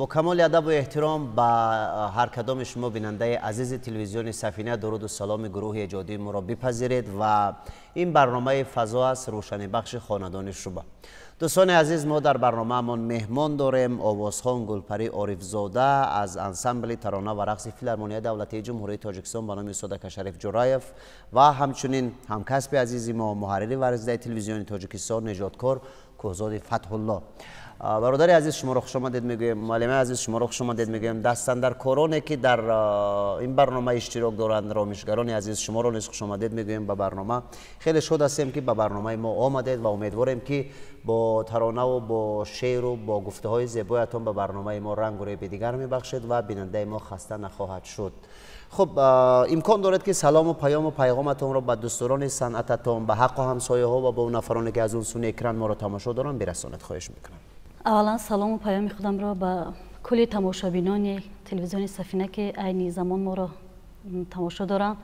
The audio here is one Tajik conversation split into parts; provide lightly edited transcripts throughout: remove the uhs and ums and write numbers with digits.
Бо камоли адабу эҳтиром ба ҳар кадоми шумо бинандаи азизи телевизиони Сафина дуруду саломи гурӯҳи эҷодии моро бипазиред ва ин барномаи фазо аст, рӯшанибахши хонадони шумо. Дӯстони азиз, мо дар барномаамон меҳмон дорем, овозхон Гулпарӣ Орифзода аз ансамбли тарона ва рақси филармонияи давлатии Ҷумҳурии Тоҷикистон ба номи устод Акашариф Ҷураев ва ҳамчунин ҳамкасби азизи мо, муҳаррири варзидаи телевизиони Тоҷикистон, эҷодкор Кӯҳзоди Фатҳулло. Бародари азиз, шуморо хуш омадед мегӯем. Муаллимаи азиз, шуморо хуш омадед мегӯем. Дастандаркороне ки дар ин барнома иштирок доранд, ромишгарони азиз, шуморо низ хуш омадед мегӯем ба барнома. Хеле шод ҳастем, ки ба барномаи мо омадед ва умедворем, ки бо таронаву бо шеъру бо гуфтаҳои зебоятон ба барномаи мо рангу реби дигар мебахшед ва бинандаи мо хаста нахоҳад шуд. Хуб, имкон доред, ки салому паёму пайғоматонро ба дӯстдорони санъататон, ба ҳаққу ҳамсояҳо ва ба он нафароне, ки аз он сӯни экран моро тамошо доранд, бирасонед. Хоҳиш мекунам. Аввалан, салому паёми худамро ба кулли тамошобинони телевизиони Сафина, ки айни замон моро тамошо доранд,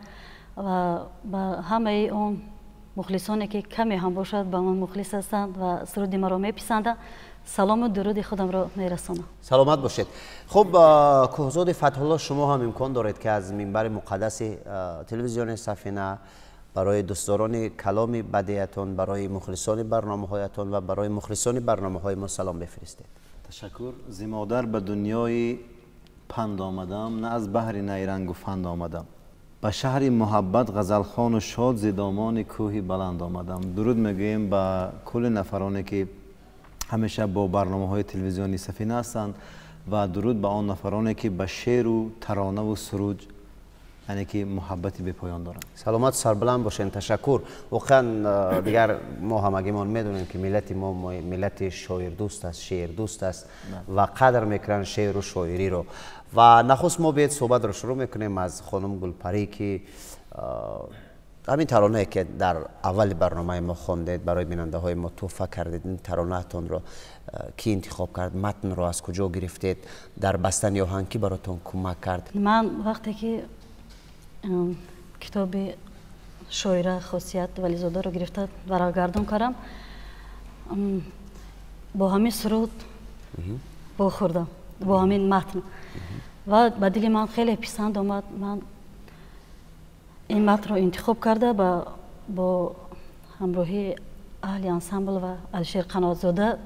ва ба ҳамаи он мухлисоне, ки каме ҳам бошад, ба ман мухлис ҳастанд ва суруди маро меписанданд, салому дуруди худамро мерасонам. Саломат бошед. Хуб, Кӯҳзоди Фатҳулло, шумо ҳам имкон доред, ки аз минбари муқаддаси телевизиони Сафина барои дӯстдорони каломи бадеатон, барои мухлисони барномаҳоятон ва барои мухлисони барномаҳои мо салом бифиристед. Ташаккур. Зи модар ба дунёи панд омадам, на аз баҳри найрангу фанд омадам, ба шаҳри муҳаббат, ғазалхону шод, зи домони кӯҳи баланд омадам. Дуруд мегӯем ба кулли нафароне, ки ҳамеша бо барномаҳои телевизиони Сафина ҳастанд, ва дуруд ба он нафароне, ки ба шеъру таронаву суруд, яъне ки муҳаббати бепоён доранд. Саломат, сарбаланд бошед, ташаккур. Воқеан, дигар мо ҳамагимон медонем, ки миллати мо миллати шоирдӯст аст, шеърдӯст аст ва қадр мекунанд шеъру шоириро. Ва нахуст мо биед суҳбатро шурӯъ мекунем аз хонум Гулпарӣ, ки ҳамин таронае, ки дар аввали барномаи мо хондед, барои бинандаҳои мо тӯҳфа кардед, ин таронаатонро кӣ интихоб кард, матнро аз куҷо гирифтед, дар бастани оҳанг кӣ баротон кӯмак кард? Ман вақте ки китоби шоира Хосият Вализодаро гирифта варақгардон кардам, бо ҳамин суруд вохӯрдам, бо ҳамин матн, ва ба дили ман хеле писанд омад. Ман ин матнро интихоб карда, бо ҳамроҳии аҳли ансамбл ва Алишер Қаноатзода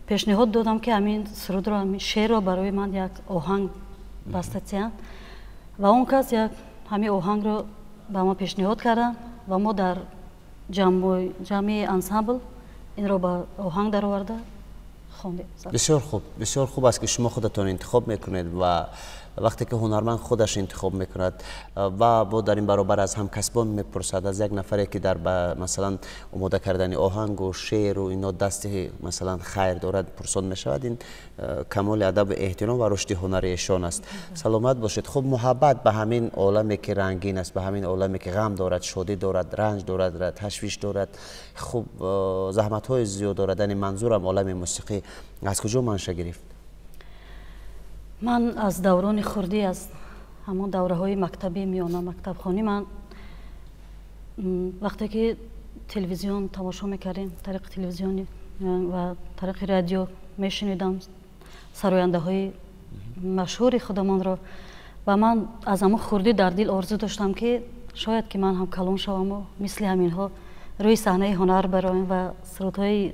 пешниҳод додам, ки ҳамин сурудро, ҳамин шеърро барои ман як оҳанг баста тиҳанд, ва он кас як ҳамин оҳангро ба мо пешниҳод карданд ва мо дар ҷамъи ансамбл инро ба оҳанг дароварда хондем. Бисёр хуб, бисёр хуб аст, ки шумо худатон интихоб мекунед, ва вақте ки ҳунарманд худаш интихоб мекунад ва бо дар ин баробар аз ҳамкасбон мепурсад, аз як нафаре, ки дар масалан омода кардани оҳангу шеъру ино дасти масалан хайр дорад, пурсон мешавад, ин камоли адабу эҳтиром ва рушди ҳунари эшон аст. Саломат бошед. Хуб, муҳаббат ба ҳамин оламе, ки рангин аст, ба ҳамин оламе, ки ғам дорад, шодӣ дорад, ранҷ дорад, ташвиш дорад, хуб, заҳматҳои зиёд дорад, яъне манзурам олами мусиқӣ, аз куҷо манша гирифт? Ман аз даврони хурдӣ, аз ҳамон давраҳои мактаби миёна, мактабхонӣ, ман вақте ки телевизион тамошо мекардем, тариқи телевизиони ва тариқи радио мешунидам сарояндаҳои машҳури худамонро, ва ман аз ҳамон хурдӣ дар дил орзу доштам, ки шояд ки ман ҳам калон шаваму мисли ҳаминҳо рӯи саҳнаи ҳунар бароем ва сурудҳои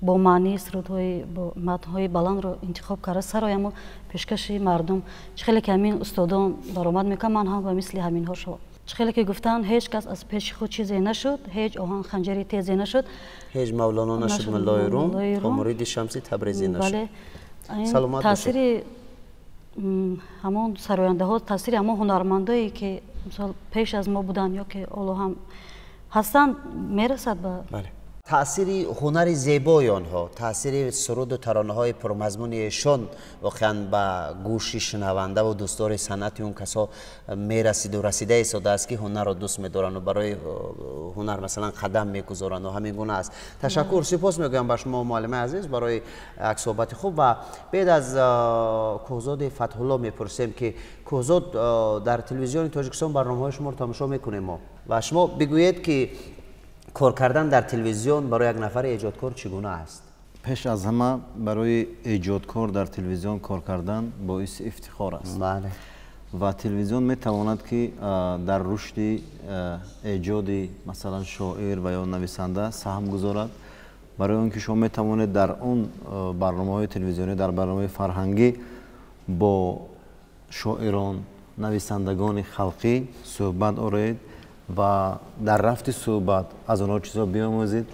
бо маънӣ, сурудҳои бо матнҳои баландро интихоб карда сарояму пешкаши мардум. Чӣ хеле ки ҳамин устодон баромад мекунанд, ман ҳам ба мисли ҳаминҳо шавам. Чӣ хеле ки гуфтанд, ҳеҷ кас аз пеши худ чизе нашуд, ҳеҷ оҳан ханҷари тезе нашуд, ҳеҷ Мавлоно нашуд муллои Рум, то муриди Шамси Табрезӣ нашуд. Бале, таъсири ҳамон сарояндаҳо, таъсири ҳамон ҳунармандое, ки мисол пеш аз мо буданд ё ки ҳоло ҳам ҳастанд, мерасад ба Таъсири ҳунари зебои онҳо, таъсири суруду таронаҳои пурмазмуни эшон воқеан ба гӯши шунаванда ва дӯстдори санъати он касо мерасиду расида истодааст, ки ҳунарро дӯст медоранд ва барои ҳунар масалан қадам мегузоранд, ва ҳамин гуна аст. Ташаккур, сипос мегӯям ба шумо, муаллимаи азиз, барои як суҳбати хуб. Ва бед аз Кӯҳзоди Фатҳулло мепурсем, ки Кӯҳзод, дар телевизиони Тоҷикистон барномаҳои шуморо тамошо мекунем мо, ва шумо бигӯед, ки кор кардан дар телевизион барои як нафари эҷодкор чӣ гуна аст? Пеш аз ҳама, барои эҷодкор дар телевизион кор кардан боиси ифтихор аст. Ва телевизион метавонад, ки дар рушди эҷоди масалан шоир ва ё нависанда саҳм гузорад, барои он ки шумо метавонед дар он барномаҳои телевизионӣ, дар барномаи фарҳангӣ бо шоирон, нависандагони халқӣ суҳбат ороед ва дар рафти суҳбат аз онҳо чизҳо биомӯзед.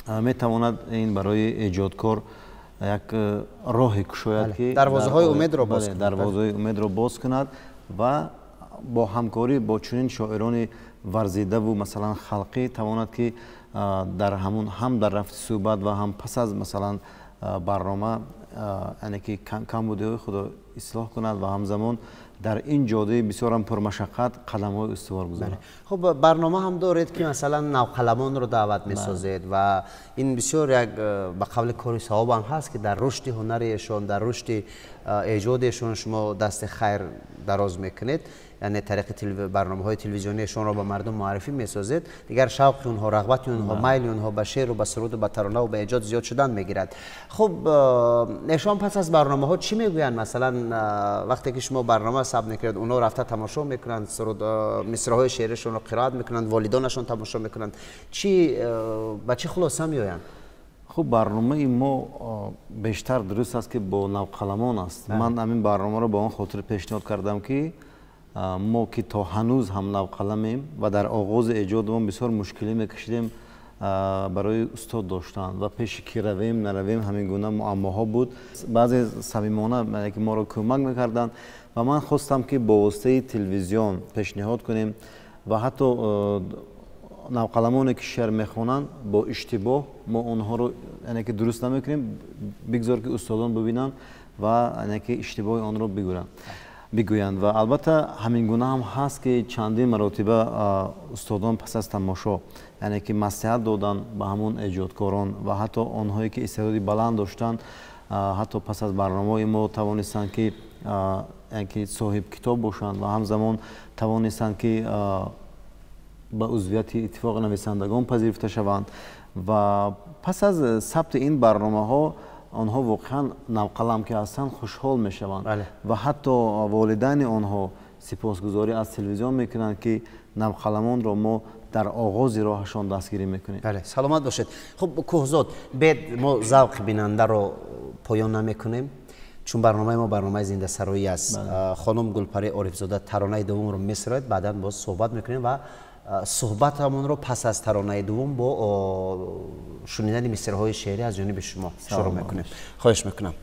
Метавонад ин барои эҷодкор як роҳе кушояд, ки дарвозаҳои умедро боз кунад, дарвозаҳои умедро боз кунад ва бо ҳамкорӣ бо чунин шоирони варзидаву масалан халқӣ тавонад, ки дар ҳамун ҳам дар рафти суҳбат ва ҳам пас аз масалан барнома, яъне ки камбудиҳои худро ислоҳ кунад ва ҳамзамон дар ин ҷодаи бисёрам пурмашаққат қадамҳои устувор гузорад. Хуб, барнома ҳам доред, ки масалан навқаламонро даъват месозед ва ин бисёр як ба қавли кори савоб ҳам ҳаст, ки дар рушди ҳунари эшон, дар рушди эҷоди эшон шумо дасти хайр дароз мекунед, яъне тариқи барномаҳои телевизионии эшонро ба мардум муаррифӣ месозед. Дигар шавқи онҳо, рағбати онҳо, майли онҳо ба шеъру ба суруду ба таронаву ба эҷод зиёд шудан мегирад. Хуб, эшон пас аз барномаҳо чӣ мегӯянд? Масалан, вақте ки шумо барнома сабт мекунед, онҳо рафта тамошо мекунанд, суруд, мисраҳои шеъришонро қироат мекунанд, волидонашон тамошо мекунанд. Ба чӣ хулоса меоянд? Хуб, барномаи мо бештар дуруст аст, ки бо навқаламон аст. Ман ҳамин барномаро ба он хотир пешниҳод кардам, ки мо ки то ҳанӯз ҳам навқаламем ва дар оғози эҷодамон бисёр мушкилӣ мекашидем барои устод доштан ва пеши ки равем наравем, ҳамин гуна муаммоҳо буд. Баъзе самимона ки моро кӯмак мекарданд ва ман хостам, ки бо воситаи телевизион пешниҳод кунем ва ҳатто навқаламоне ки шеър мехонанд бо иштибоҳ мо онҳоро, яъне ки дуруст намекунем, бигзор ки устодон бибинанд ва яъне ки иштибоҳи онро бигӯянд. Ва албатта ҳамин гуна ҳам ҳаст, ки чандин маротиба устодон пас аз тамошо, яъне ки маслиҳат доданд ба ҳамун эҷодкорон ва ҳатто онҳое ки истеъдоди баланд доштанд, ҳатто пас аз барномаҳои мо тавонистанд, ки яъне ки соҳибкитоб бошанд ва ҳамзамон тавонистанд, ки ба узвияти иттифоқи нависандагон пазируфта шаванд. Ва пас аз сабти ин барномаҳо онҳо воқеан навқалам ки ҳастанд хушҳол мешаванд ва ҳатто волидайни онҳо сипосгузорӣ аз телевизион мекунанд, ки навқаламонро мо дар оғози роҳашон дастгирӣ мекунем. Бале, саломат бошед. Хуб, Кӯҳзод, бед мо завқи бинандаро поён намекунем, чун барномаи мо барномаи зиндасароӣ аст. Хонум Гулпари Орифзода таронаи дуввумро месарояд, баъдан боз суҳбат мекунем ва суҳбатамонро пас аз таронаи дуввум бо шунидани мисраҳои шеърӣ аз ҷониби шумо шурӯъ мекунем. Хоҳиш мекунам.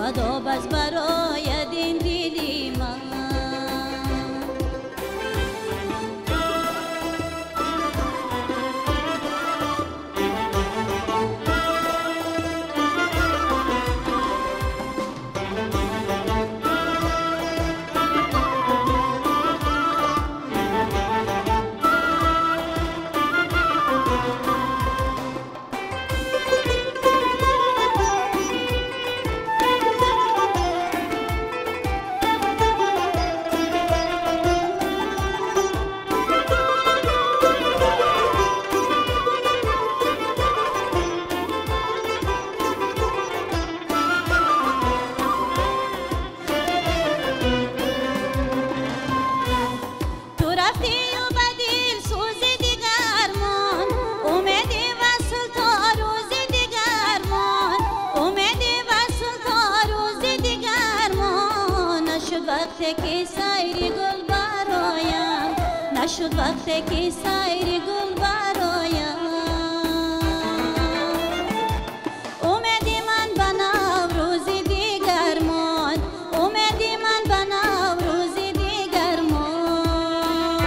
شود آب از برای این دلی من. نشد وقتی که سیر گل برایم، امیدی من به نوروز دیگر ماند، امیدی من به نوروز دیگر ماند.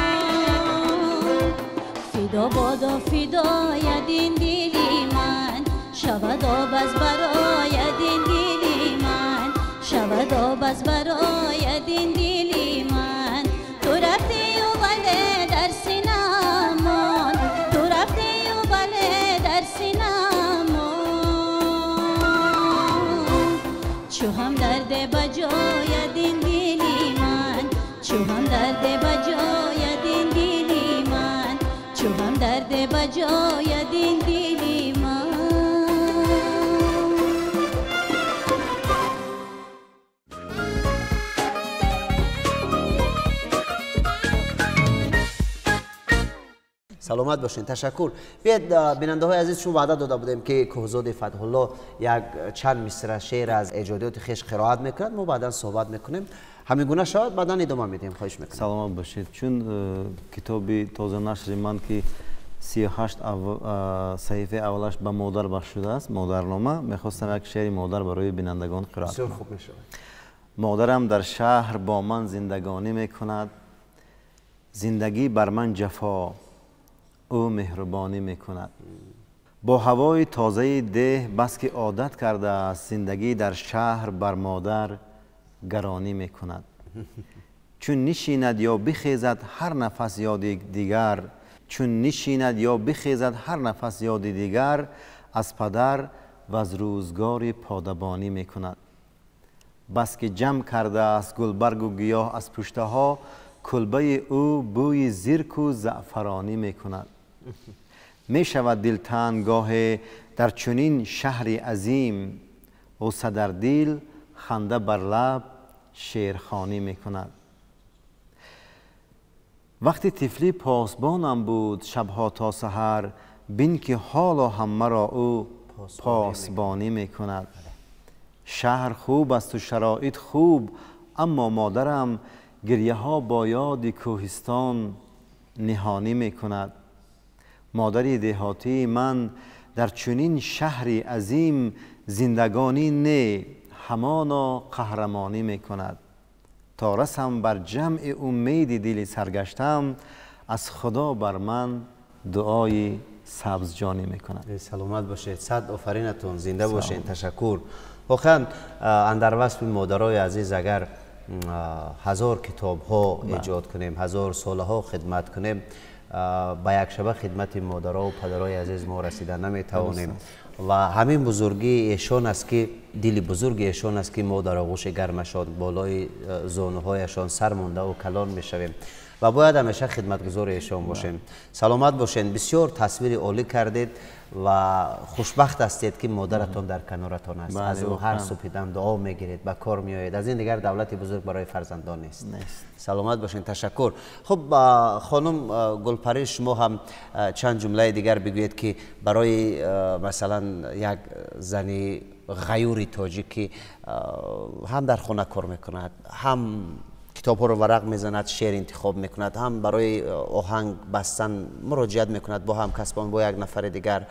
فدا بادا فدای این دلی من، شود آب از برای این دلی من، شود آب از برای این دلی من. تو رفتی و بله در سینمان، تو رفتی و بله در سینمان، چو هم درد بجای این دلی من، چو هم درد بجای این دلی من، چو هم درد بجای این دلی من. سلامت باشین، تشکر. بیاید بیننده های عزیز، چون وعده داده بودیم که کوهزاد فتح‌الله یک چند مصرع شعر از ایجادیات خویش قرائت میکند، ما بعدا صحبت میکنیم. همین گونه شد، بعدا ادامه میدیم. خواهش میکنم. سلامت باشید. چون کتاب تازه نشر من که 38 صحیفه اولش به مادر بخش شده است، مادرنامه، میخواستم یک شعر مادر برای بینندگان قرائت کنم. بسیار خوب میشود. مادرم در شهر با من زندگانی میکند، زندگی بر من جفا، او مهربانی میکند. با هوای تازه ده بس که عادت کرده است، زندگی در شهر بر مادر گرانی میکند. چون نشیند یا بخیزد هر نفس یاد دیگر، چون نشیند یا بخیزد هر نفس یاد دیگر، از پدر و از روزگار پادبانی میکند. بس که جمع کرده است گلبرگ و گیاه از پشته ها، کلبه او بوی زیرک و زعفرانی میکند. می شود دلتنگ گاه در چنین شهر عظیم، غصه در دل خنده بر لب شعرخوانی میکند. وقتی طفلی پاسبانم بود شبها تا سحر، بین که حالا هم مرا او پاسبانی میکند. شهر خوب است و شرایط خوب، اما مادرم گریه ها با یاد کوهستان نهانی میکند. مادری دهاتی من در چنین شهر عظیم، زندگانی نه همانا قهرمانی میکند. تا رسم بر جمع امید دل سرگشتم، از خدا بر من دعای سبز جانی میکند. سلامت باشید، صد آفرینتون، زنده باشید، تشکر. واقعا اندر وصف مادرای عزیز اگر هزار کتاب ها ایجاد کنیم، هزار ساله ها خدمت کنیم، با یک شبه خدمت مادرها و پدرای عزیز ما رسیدن نمیتوانیم. و همین بزرگی ایشان است که دل بزرگ ایشان است که ما در آغوش گرمشان بالای زانوهایشان سر مانده و کلان میشویم و باید همیشه خدمتگزار ایشان باشیم. سلامت باشین. بسیار تصویر عالی کردید و خوشبخت هستید که مادرتان در کنارتان است. از او هر صبح دم دعا میگیرید، به کار میآیید. از این دیگر دولت بزرگ برای فرزندان نیست. سلامت باشین، تشکر. خب خانم گلپری، شما هم چند جمله دیگر بگویید که برای مثلا یک زن غیور تاجیکی هم در خانه کار میکند، هم کتاب ها رو ورق میزند، شعر انتخاب میکند، هم برای آهنگ بستن مراجعت میکند با هم کسبان، با یک نفر دیگر،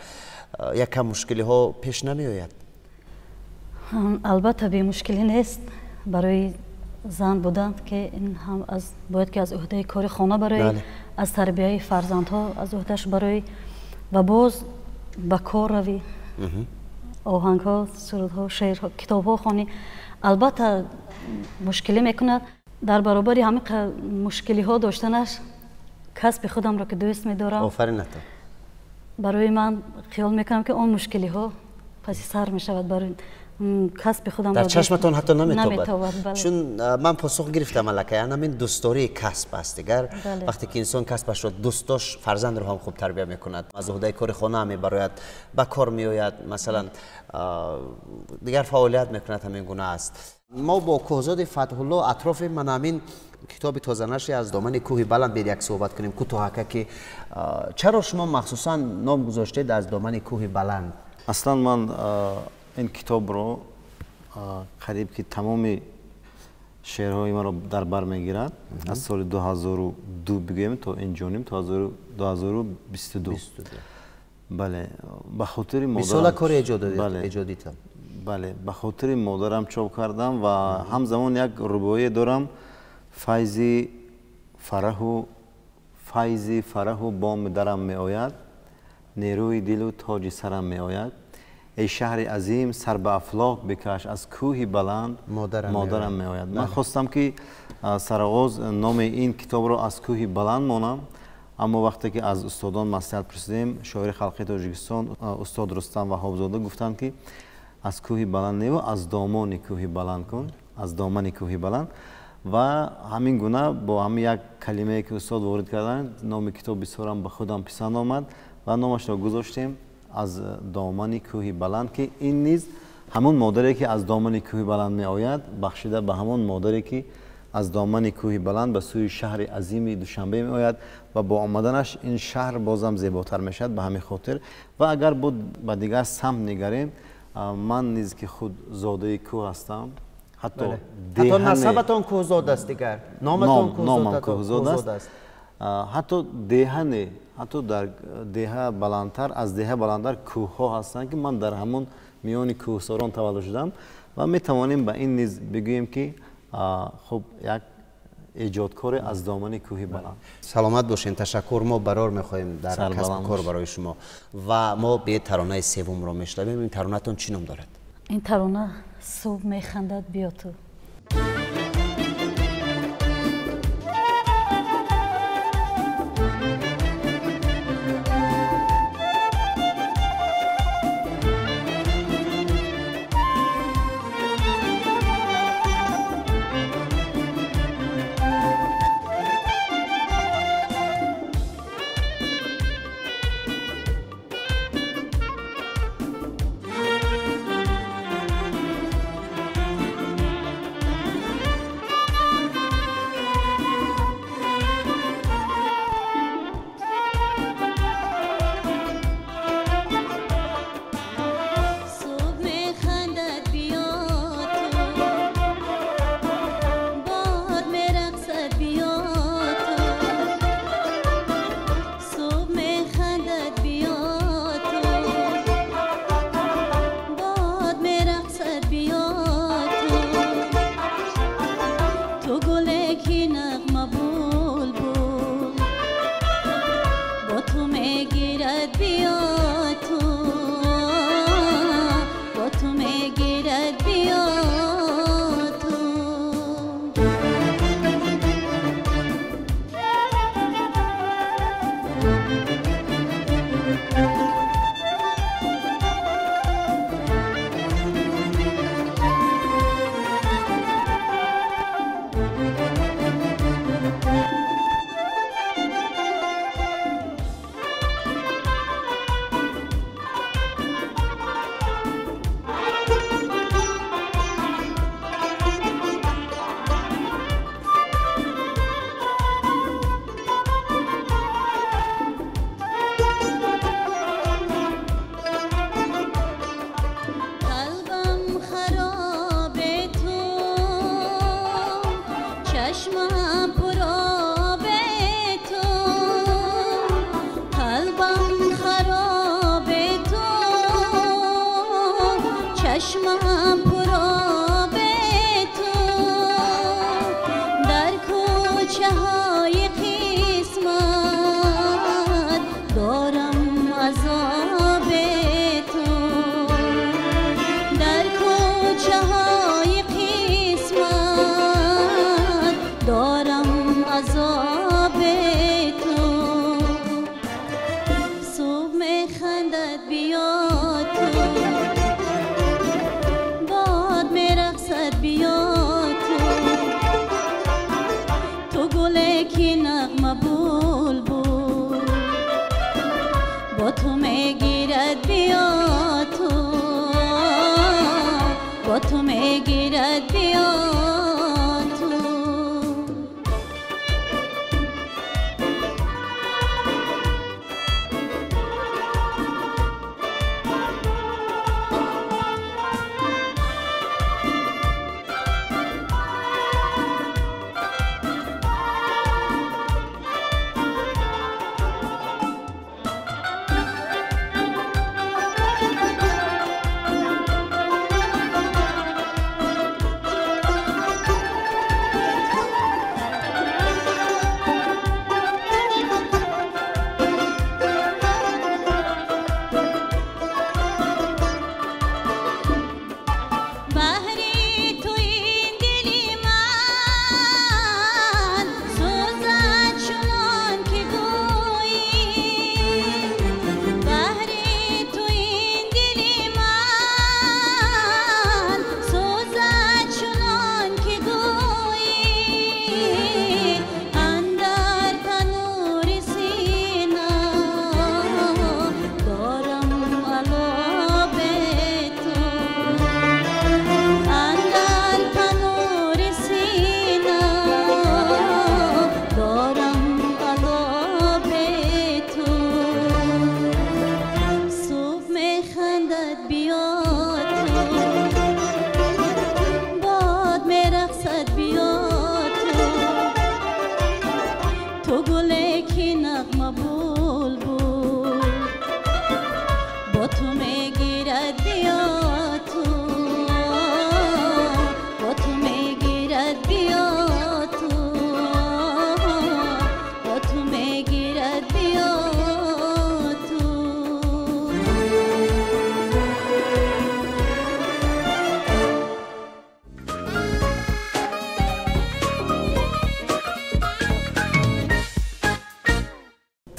یک کم مشکلی ها پیش نمیآید؟ Албатта бемушкилӣ нест барои зан будан, ки ин ҳам аз бояд ки аз уҳдаи кори хона барои, аз тарбияи фарзандҳо аз уҳдаш барои ва боз ба кор равӣ, оҳангҳо, сурудҳо, шеърҳо, китобҳо хонӣ, албатта мушкилӣ мекунад. Дар баробари ҳамин мушкилиҳо доштанаш касби худамро ки дӯст медорам, офаринатон, барои ман хиёл мекунам ки он мушкилиҳо паси сар мешавад барои касби худам. Дар чашматон ҳатто наметобад, чун ман посух гирифтам аллакай, ҳамин дӯстдории касб аст. Дигар вақте ки инсон касбашро дӯст дошт, фарзандро ҳам хуб тарбия мекунад, аз уҳдаи кори хона мебарояд, ба кор меояд, масалан дигар фаъолият мекунад, ҳамин гуна аст. Мо бо Кӯҳзоди Фатҳулло атрофи ман ҳамин китоби тозанашри аз домани кӯҳи баланд бед як суҳбат кунем кӯтоҳака, ки чаро шумо махсусан ном гузоштед аз домани кӯҳи баланд? Аслан ман ин китобро қариб ки тамоми шеърҳои маро дар бар мегирад, аз соли 2002 бигӯем то ин ҷониб, то 2022. Бале, ба хотири модарам. Бисола кори эҷодитон. Бале, ба хотири модарам чоп кардам ва ҳамзамон як рубоие дорам: файзи фараҳу файзи фараҳу боми дарам меояд, нерӯи дилу тоҷи сарам меояд. Эй шаҳри азим, сар ба афлок бикаш, аз кӯҳи баланд модарам меояд. Ман хостам ки сарогоз номи ин китобро аз кӯҳи баланд монам, аммо вақте ки аз устодон маслиҳат пурсидем, шоири халқи Тоҷикистон устод Рустам Ваҳобзода гуфтанд ки аз кӯҳи баланд неву аз домони кӯҳи баланд кун, аз домани кӯҳи баланд. Ва ҳамин гуна бо ҳамин як калимае ки устод ворид карданд, номи китоб бисёрам ба худам писанд омад ва номашро гузоштем аз домани кӯҳи баланд, ки ин низ ҳамон модаре ки аз домани кӯҳи баланд меояд, бахшида ба ҳамон модаре ки аз домани кӯҳи баланд ба сӯи шаҳри азими Душанбе меояд ва бо омаданаш ин шаҳр бозам зеботар мешавад. Ба ҳамин хотир ва агар буд ба дигар самт нигарем, ман низ ки худ зодаи кӯҳ ҳастам, ҳатто насабатон кӯҳзод аст, дигар номатон кӯҳзод аст, ҳатто деҳане, ҳатто дар деҳа баландтар, аз деҳа баландтар кӯҳҳо ҳастанд ки ман дар ҳамон миёни кӯҳсорон таваллуд шудам ва метавонем ба ин низ бигӯем ки хуб як эҷодкоре аз домани кӯҳи баланд. Саломат бошед, ташаккур. Мо барор мехоҳем дар касбу кор барои шумо ва мо бе таронаи севумро мешунавем. Ин таронатон чӣ ном дорад? Ин тарона субҳ механдад биё ту. چشمم پر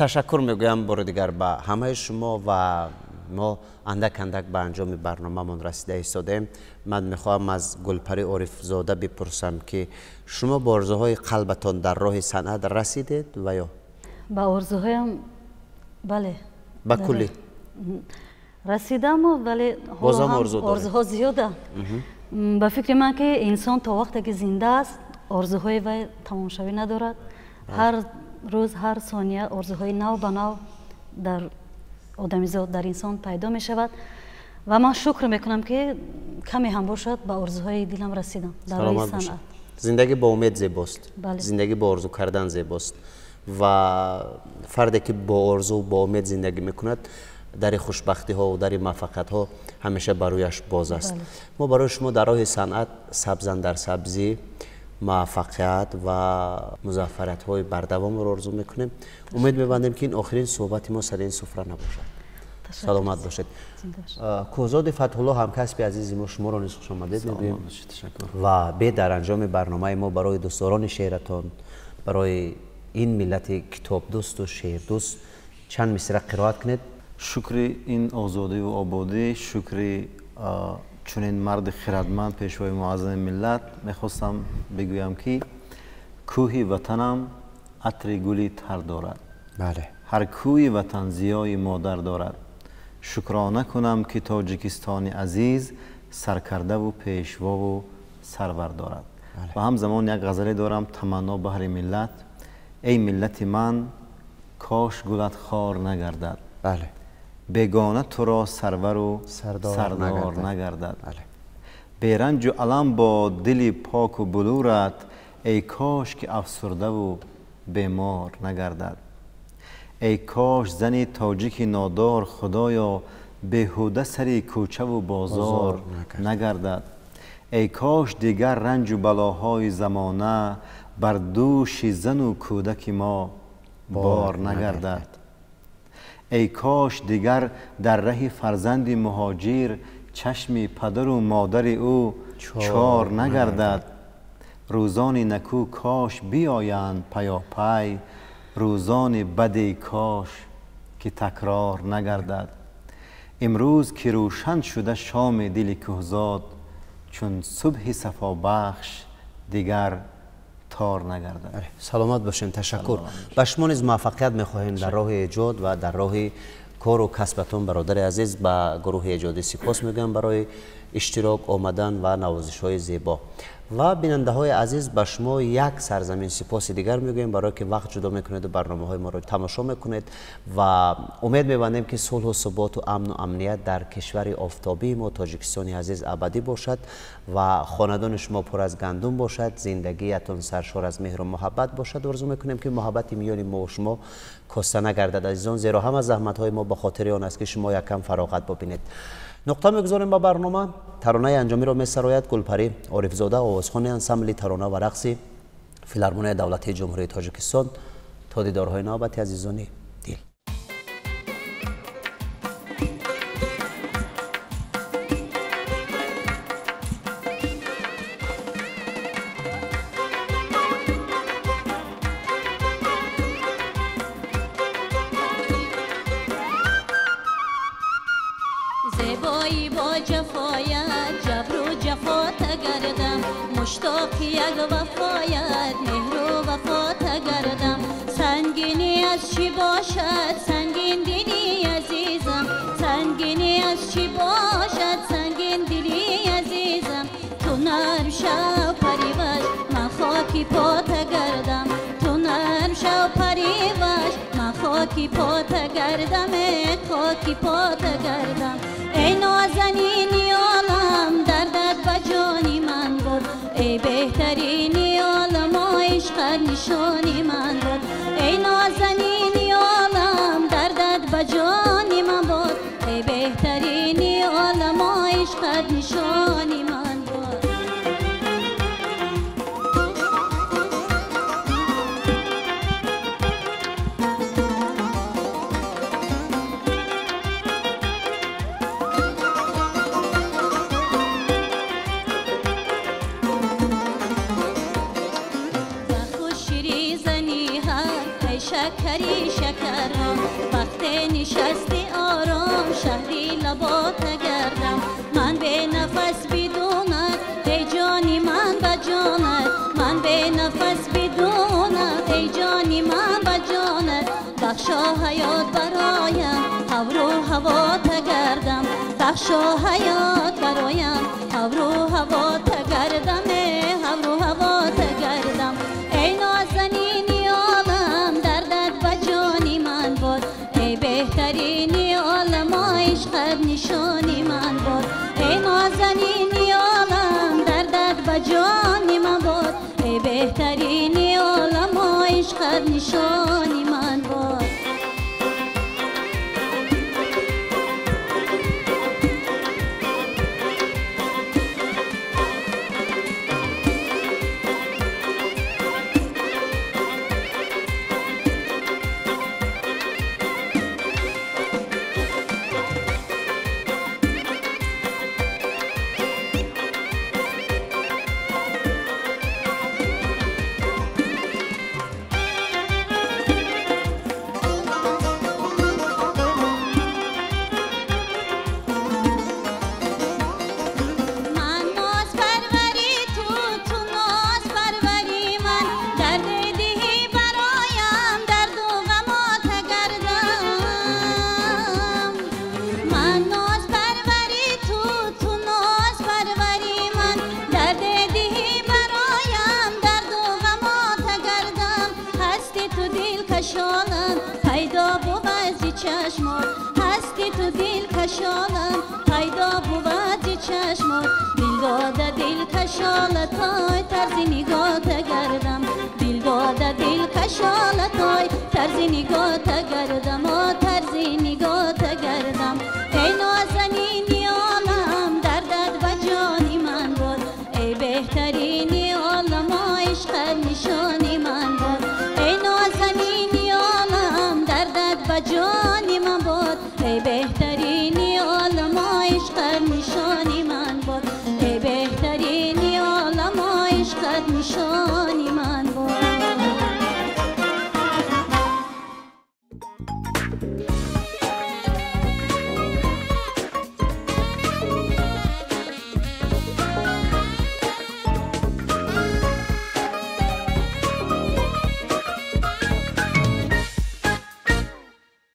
Ташаккур мегӯям бори дигар ба ҳамаи шумо ва мо андак андак ба анҷоми барномамон расида истодаем. Ман мехоҳам аз Гулпарӣ Орифзода бипурсам, ки шумо ба орзуҳои қалбатон дар роҳи санъат расидед ва ё? Ба орзуҳоям бале. Ба куллӣ? Расидаму, вале орзуҳо зиёданд. Ба фикри ман, ки инсон то вақте ки зинда аст, орзуҳои вай тамомшавӣ надорад. Ҳар рӯз, ҳар сония орзуҳои нав ба нав дар одамизод, дар инсон пайдо мешавад ва ман шукр мекунам, ки каме ҳам бошад, ба орзуҳои дилам расидам дар роҳи санъат. Зиндагӣ бо умед зебост, зиндагӣ бо орзу кардан зебост ва фарде ки бо орзу, бо умед зиндагӣ мекунад, дари хушбахтиҳо ва дари муваффақиятҳо ҳамеша ба рӯяш боз аст. Мо барои шумо дар роҳи санъат сабзандар сабзӣ, муваффақият ва музаффариятҳои бардавомро орзу мекунем. Умед мебандем, ки ин охирин суҳбати мо сари ин суфра набошад. Саломат бошед. Кӯҳзоди Фатҳулло, ҳамкасби азизи мо, шуморо низ хушомадед мегӯем ва бе дар анҷоми барномаи мо барои дӯстдорони шеъратон, барои ин миллати китобдӯсту шеърдӯст чанд мисра қироат кунед. Шукри ин озодиву ободӣ, шукри чунин марди хирадманд, пешвои муаззами миллат, мехостам бигӯям, ки кӯҳи ватанам атри гули тар дорад, ҳар кӯи ватан зиёи модар дорад. Шукрона кунам, ки Тоҷикистони азиз саркардаву пешвову сарвар дорад. Ва ҳамзамон як ғазале дорам, таманно баҳри миллат. Эй миллати ман, кош гулат хор нагардад, бегона туро сарвару сардор нагардад. Беранҷу алам бо дили поку булурат, эй кош ки афсурдаву бемор нагардад. Эй кош зани тоҷики нодор, худоё, беҳуда сари кӯчаву бозор нагардад. Эй кош дигар ранҷу балоҳои замона бар дӯши зану кӯдаки мо бор нагардад. Эй кош дигар дар раҳи фарзанди муҳоҷир чашми падару модари ӯ чор нагардад. Рӯзони накӯ кош биёянд паёпай, рӯзони баде кош ки такрор нагардад. Имрӯз ки рӯшан шуда шоми дили кӯҳзод, чун субҳи сафобахш дигар тор нагардад. Саломат бошем, ташаккур. Ба шумо низ муваффақият мехоҳем дар роҳи эҷод ва дар роҳи кору касбатон, бародари азиз. Ба гурӯҳи эҷодӣ сипос мегӯям барои иштирок, омадан ва навозишҳои зебо. Ва бинандаҳои азиз, ба шумо як сарзамин сипоси дигар мегӯем, барое ки вақт ҷудо мекунеду барномаҳои моро тамошо мекунед ва умед мебандем, ки сулҳу суботу амну амният дар кишвари офтобии мо, Тоҷикистони азиз, абадӣ бошад ва хонадони шумо пур аз гандум бошад, зиндагиятон саршор аз меҳру муҳаббат бошад. Орзу мекунем, ки муҳаббати миёни мо шумо коста нагардад, азизон, зеро ҳама заҳматҳои мо ба хотири он аст, ки шумо якам фароғат бибинед. Нуқта мегузорем ба барнома. Таронаи анҷомиро месарояд Гулпарӣ Орифзода, овозхони ансамбли тарона ва рақси Филармонияи давлатии Ҷумҳурии Тоҷикистон. То дидорҳои навбати, азизони дил. Муштоқи як вафоят, меҳру вафота гардам. Сангинӣ аз чӣ бошад, сангин дили азизам, сангинӣ аз чӣ бошад, сангин дили азизам. Ту нарм шав, париваш, ман хоки пота гардам. Ту нарм шав, париваш, ман хоки пота гардам, хоки пота гардам. Эй нозанини олам, дардат ба ҷони ман буд. Эй беҳтарини олам, ишқат нишони ман буд. Эй нозанини олам, дардат ба ҷони ман буд. Эй беҳтарини олам, ишқат нишони ман буд. шакари шакарам вақте нишасти ором шаҳри лабот гардам ман бенафас бидунат эй ҷони ман ба ҷонат ман бенафас бидунат эй ҷони ман ба ҷонат бахшо ҳаёт бароям ҳавру ҳаво тагардам бахшо ҳаёт бароям ҳавру ҳаво тагардам ҳавру ҳаво тагардам эй нозанини олам дардат ба ҷони ман бод эй беҳтарини олам ишқат нишони ман бод эй нозанини олам дардат ба ҷони ман бод эй беҳтарини олам ишқат нишони ман бод. Эй беҳтарини олам ишқат нишон